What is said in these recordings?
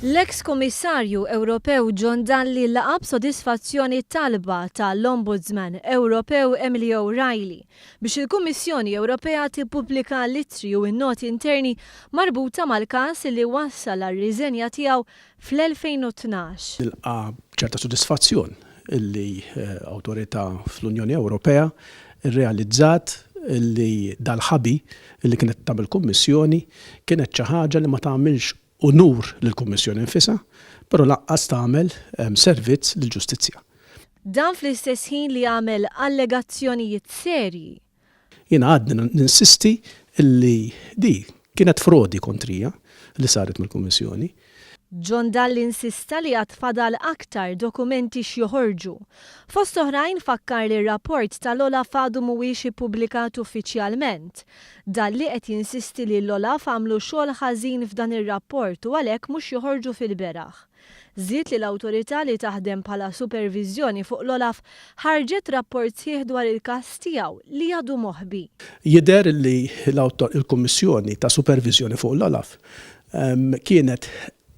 L-eks Kummissarju Ewropew John Dalli laqa' b'sodisfazzjoni t-talba ta' l-Ombudsman Ewropew Emily O'Reilly biex il-Kummissjoni Ewropea tippubblika l-ittri u n-noti interni marbuta mal-każ li wassal għar-riżenja tiegħu fl-2012. Nilqa' b'ċerta sodisfazzjon li awtorità fl-Unjoni Ewropea rrealizzat li dal-ħabi li kienet tagħmel Kummissjoni kienet xi ħaġa li ma tagħmilx unur lill-Kummissjoni nfisha, però lanqas tagħmel servizz lill-ġustizzja. Dan fl-istess ħin li għamel allegazzjonijiet serji. Jiena għadni ninsisti li di kienet frodi kontrija li saret mill-Kummissjoni. John Dalli insista li għad fadal aktar dokumenti x'joħorġu. Fost oħrajn fakkar li r-rapport tal-OLAF għadu mhuwiex ippubblikat uffiċjalment. Dalli qed jinsisti li l-OLAF għamlu xogħol ħażin f'dan ir-rapport u għalhekk mhux joħorġu fil-beraħ. Żied li l-awtorità li taħdem bħala superviżjoni fuq l-OLAF ħarġet rapport sħiħ dwar il-każ tiegħu li għadu moħbi. Jidher li l-Kummissjoni ta' Superviżjoni fuq l-OLAF kienet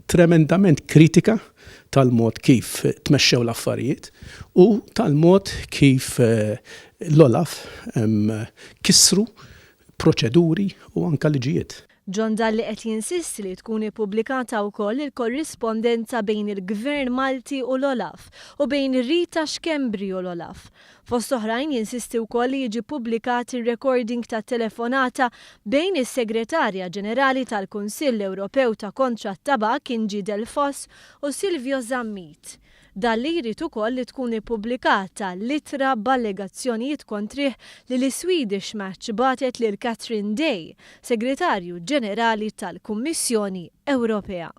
tremendament kritika tal-mod kif tmexxew l-affarijiet u tal-mod kif l-OLAF kisru proċeduri u anke liġijiet. John Dalli qed jinsisti li tkun ippubblikata wkoll il-korrispondenza bejn il-Gvern Malti u l-OLAF u bejn Rita Schembri u l-OLAF. Fost oħrajn jinsisti wkoll li jiġi ppubblikat ir-recording tat-telefonata bejn is-Segretarja Ġenerali tal-Kunsill Ewropew ta' Kontra t-Tabakk Ingi Delfosse u Silvio Zammit. Dalli jrid ukoll li tkun ippubblikata l-ittra b'allegazzjonijiet kontrih li l-Swedish Match bagħtet lil Catherine Day, Segretarju Ġenerali tal-Kummissjoni Ewropea.